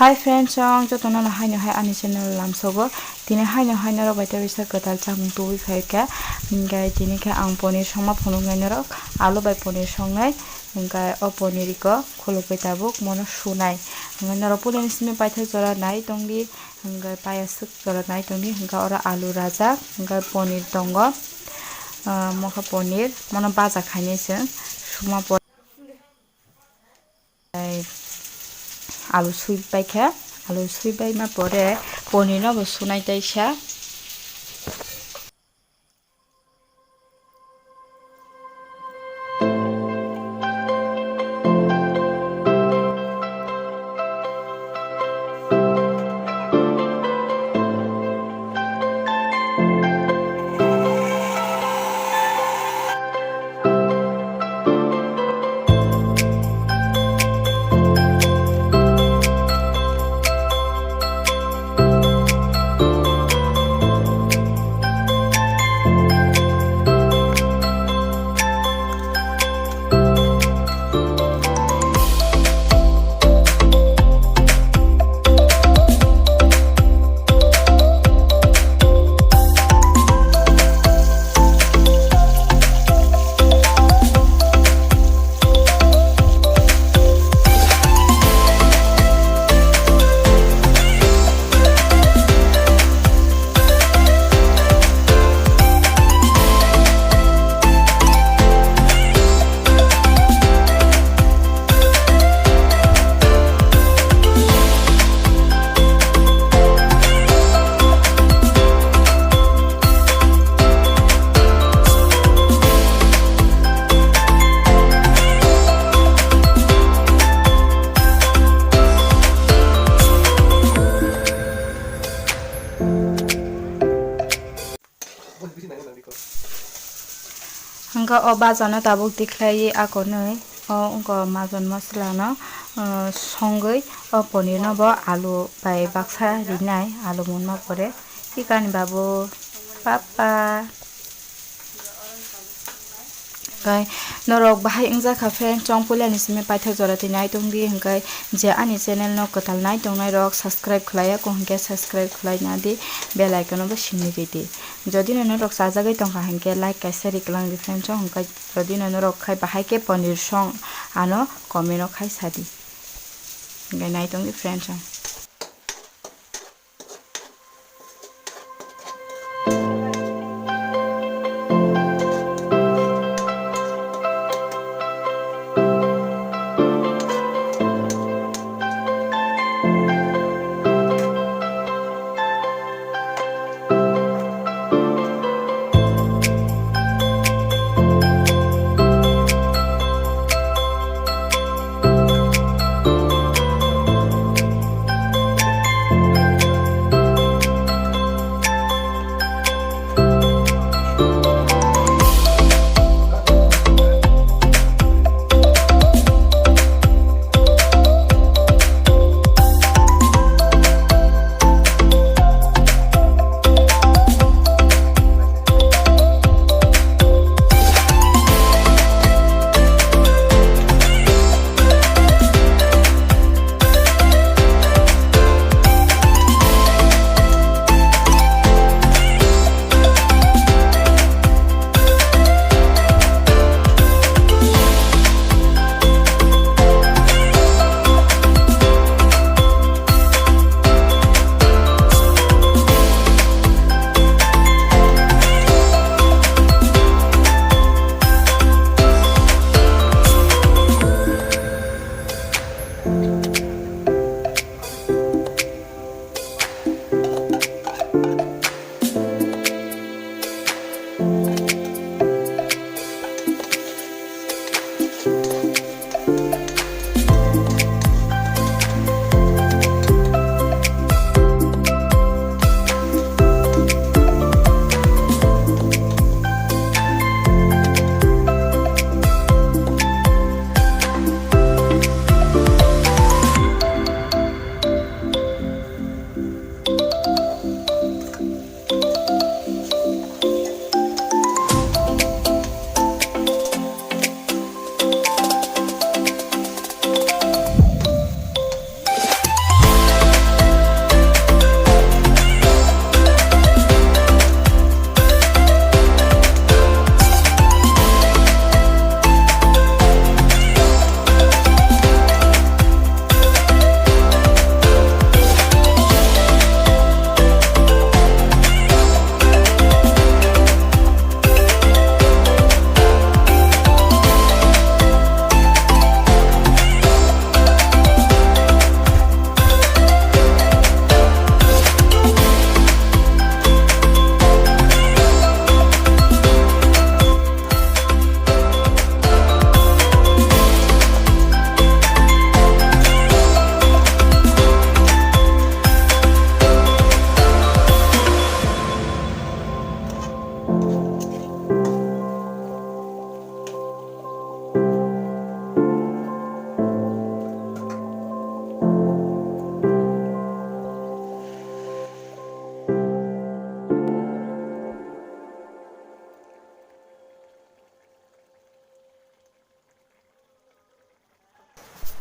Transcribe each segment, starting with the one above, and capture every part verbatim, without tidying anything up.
Hi friends, chwng jotono no haino hai ani channel lamsogo. Tini haino hai norok bai tei bisa kwtal chamung tubui phaikha. Hinkhe tini khe ang ponir songma phunuknai norok. Alu bai ponir songnai. Hinkhe o ponir iko khulukwi tabuk mono sunai. Hinkhe norok puilani simi paithak jora nai tongdi. Hinkhe payaswk jora nai tongdi. Hinkhe oro alu rajak, hinkhe ponir tongo. Ah, mokha ponir, mono baja khainai chwng. Suma pore. Tei alu sui pai kha, alu sui pai ma pore ponir no bo sunai taisa. Hwnkhe o bajano tabuk tikhlaiwi akonwi o wngkha majon moslano, uh, songwi o ponirno bo alu bai baksa rinai, alu munma pore. Tikani babu papa. Hwnkhe norok bahai wngjakha friend, chwng puilani simi paithak jora twi nai tongdi, hwnkhe je ani channel no kwtal nai tongnai rok subscribe khlaiya kho hwnkhe subscribe khlai nadi, bell icon no bo simi ridi. Jodi no norok chajagwi tongkha hwnkhe like kaisa ri kwlangdi friend, chwng hwnkhe jodi no norok khai bahai khe ponir song ano comment o khai sadi. Hwnkhe nai tongdi friend chwng.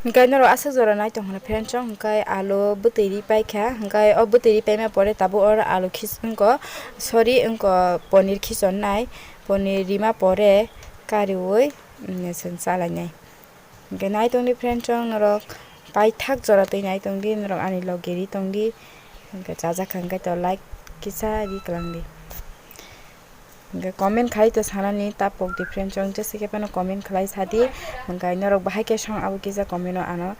Hingke norok aswk jora nai tong hwnna friend chong, hingke alu bwtwi ri paikha, hingke o bwtwi ri paima pore tabuk oro alu khis-, wngko, sorry, wngko ponir khichon nai, ponir rima pore kariui, mm, chwng chalainai. Hingke nai tongdi friend chong norok paithak jora twi nai tongdi, norok ani loge ri tongdi, hingke chajakha hingke to like kisa ri kwlangdi. Hingke comment khai to sanani ta pok di friend chong, jesa khe phano comment khlai sadi. Hingke norok bahai khe song abo kisa comment o ano